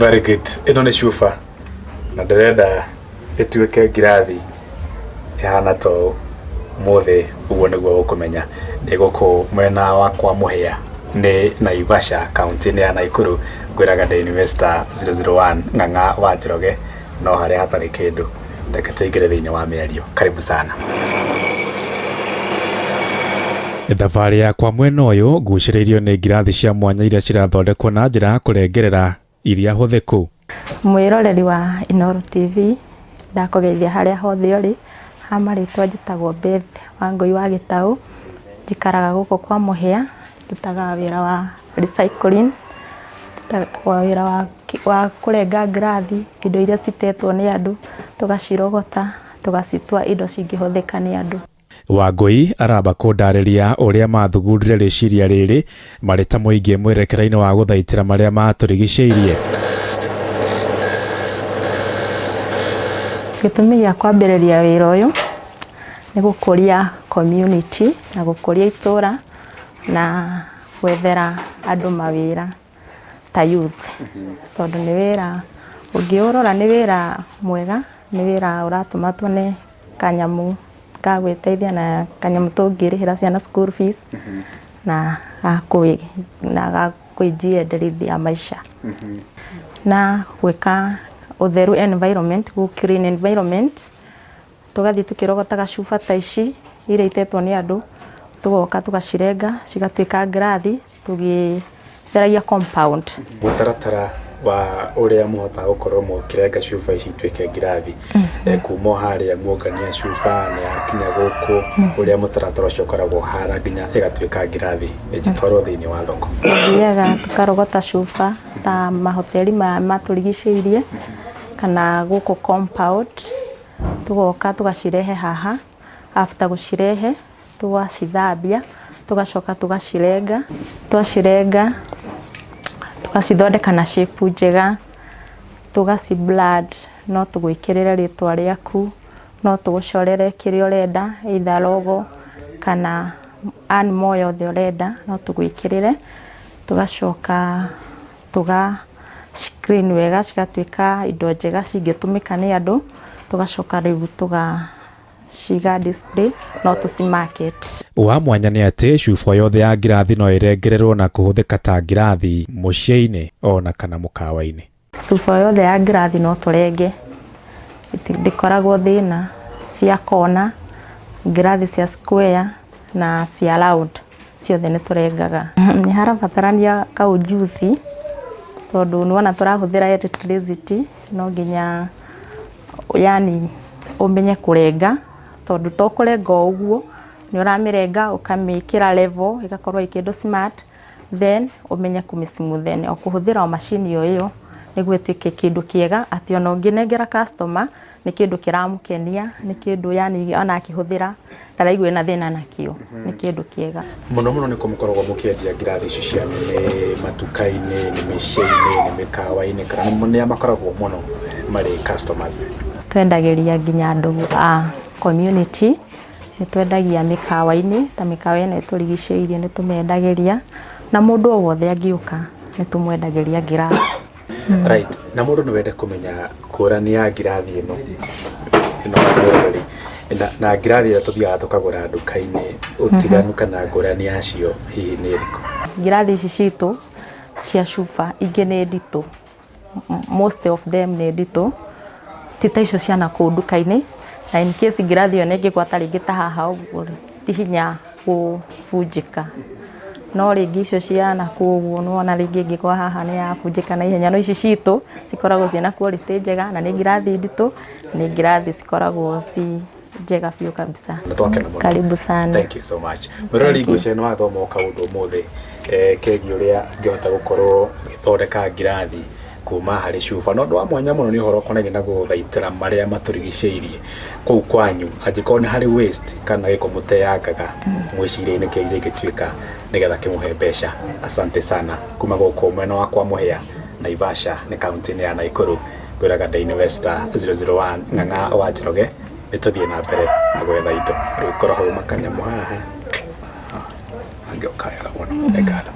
Very good. Ĩno nĩ cuba na ndĩrenda ĩtuĩke ngirathi ĩhana ta ũũ ũmũthĩ. Ũguo nĩguo ũkũmenya ndĩ gũkũ mwena wa kwa Mũhĩa, nĩ Naivasha, kaunti-inĩ ya Naikuru. Ngwĩraga ndĩ Investor 001 Ng'ang'a wa Njoroge, no harĩa hatarĩ kĩndũ. Reke tũingĩre thĩinĩ wa mĩario. Karibu sana. Thabarĩ yakwa mwena ũyũ ngucĩrĩirio nĩ ngirathi cia mwanya iria cirathondekwo na njĩra ya kũrengerera iria hũthĩku. Mwĩroreri wa Inooro TV, ndakũgeithia harĩa hothe ũrĩ, ha marĩtwa njĩtagwo Beth Wangũi wa Gĩtaũ, njikaraga gũkũ kwa Mũhĩa, ndutaga wĩra wa recycling, ndutaga wĩra wa kũrenga ngirathi, indo iria citetwo nĩ andũ, tũgacirogota, tũgacitua indo cingĩhũthĩka nĩ andũ. Wangũi aramba kũndarĩria ũrĩa mathugundire rĩciria rĩrĩ marĩ ta mũingĩ mwerekera-inĩ wa gũthaitĩra marĩa matũrigicĩirie. Gĩtũmi gĩa kwambĩrĩria wĩra ũyũ nĩ gũkũria community na gũkũria itũra na gwethera andũ mawĩra ta youth, tondũ nĩ wĩra ũngĩũrora, nĩ wĩra mwega, nĩ wĩra ũratũma tuone kanyamũ ga gwĩteithia na kanyamũ tũngĩrĩhĩra ciana school fees na ga kwĩjiendelithia maica na gwĩka ũtheru environment, gũ clean environment. Tũgathiĩ tũkĩrogotaga cuba ta ici iria itetwo nĩ andũ, tũgoka tũgacirenga cigatuĩka ngirathi, tũgĩtheragia compound. Mũtaratara wa ũrĩa mũhotaga gũkorwo mũkĩrenga cuba ici ituĩke ngirathi, kuma o harĩa muongania cuba nĩ yakinya gũkũ, ũrĩa mũtaratara ũcio ũkoragwo ũhana nginya ĩgatuĩka ngirathi ĩngĩtwarwo thĩinĩ wa thoko? Tũthiaga tũkarogota cuba ta mahoteri maya matũrigicĩirie kana gũkũ compound, tũgoka tũgacirehe haha. After gũcirehe, tũgacithambia, tũgacoka tũgacirenga. Twacirenga, tũgacithondeka na shape njega, tũgaci brand. No tũgwĩkĩrĩre rĩtwa rĩaku, no tũgũcorere kĩrĩa ũrenda, either logo kana animal yothe ũrenda, no tũgwĩkĩrĩre. Tũgacoka tũga clean wega, cigatuĩka indo njega cingĩtũmĩka nĩ andũ. Tũgacoka rĩu tũgaciga display, no tũci market. Wa mwanya nĩ atĩ cuba yothe ya ngirathi no ĩrengererwo na kũhũthĩka ta ngirathi mũciĩ-inĩ ona kana mũkawa-inĩ. Cuba yothe ya ngirathi no tũrenge, ndĩkoragwo thĩna. Cia kona, ngirathi cia square na cia round, ciothe nĩ tũrengaga. Nĩ harabatarania kaujuzi, tondũ nĩwona tũrahũthĩra electricity, no nginya yani ũmenye kũrenga, tondũ to kũrenga o ũguo, nĩ ũramĩrenga ũkamĩkĩra level, ĩgakorwo ĩ kĩndũ smart, then ũmenye kũmĩ smoothen o kũhũthĩra o macini o ĩyo, nĩguo ĩtuĩke kĩndũ kĩega atĩ ona ũngĩnengera customer, nĩ kĩndũ kĩramũkenia, nĩ kĩndũ yani ona akĩhũthĩra ndaraigua ena thĩna nakĩo, nĩ kĩndũ kĩega. Mũno mũno nĩ kũ mũkoragwo mũkĩendia ngirathi ici cianyu? Nĩ matuka-inĩ, nĩ mĩciĩ-inĩ, nĩ mĩkawa-inĩ, kana nĩ a makoragwo mũno marĩ customers? Twendagĩria nginya andũ a community, nĩ twendagia mĩkawa-inĩ ta mĩkawa ĩno ĩtũrigicĩirie, nĩ tũmendagĩria, na mũndũ o wothe angĩũka nĩ tũmwendagĩria ngirathi. Right, na mũndũ no wende kũmenya ngũrani ya ngirathi ĩno mwĩroreri na ngirathi ĩrĩa tũthiaga tũkagũra nduka-inĩ, ũtiganu kana ngũrani yacio hihi nĩ ĩrĩkũ? Ngirathi ici citũ cia cuba ingĩ nĩ nditũ, most of them nĩ nditũ, ti ta icio cia nakũu nduka-inĩ. Na in case ngirathi ĩyo nĩ ĩngĩgwa ta rĩngĩ ta haha ũguo rĩ, ti hinya kũbunjĩka. No rĩngĩ icio cia nakũu ũguo, nĩwona rĩngĩ ĩngĩgwa haha nĩ yabunjĩka na ihenya. No ici citũ cikoragwo ciĩna quality njega na nĩ ngirathi nditũ, nĩ ngirathi cikoragwo ci njega biũ kabisa. Na twakena mũno. Karibu sana. Thank you so much. Mwĩroreri, ngwĩciria nĩ wathoma o kaũndũ ũmũthĩ kegiĩ ũrĩa ũngĩhota gũkorwo ũgĩthondeka ngirathi kuma harĩ cuba. Na ũndũ wa mwanya mũno nĩ ũhoro ũkonainie na gũthaitĩra marĩa matũrigicĩirie kũu kwanyu. Angĩkorwo nĩ harĩ waste kana gĩko mũteangaga, mwĩcirie nĩkĩ kĩngĩtuĩka nĩgetha kĩmũhe mbeca. Asante sana kuma gũkũ mwena wa kwa Mũhĩa, Naivasha, nĩ kaunti-inĩ ya Naikuru. Ngwĩraga ndĩ Investor 001 Ng'ang'a wa Njoroge. Nĩ tũthiĩ na mbere na gwetha indo. Rĩu korwo hauma kanyamũ haha angĩoka wega mũno. Nĩ ngatho.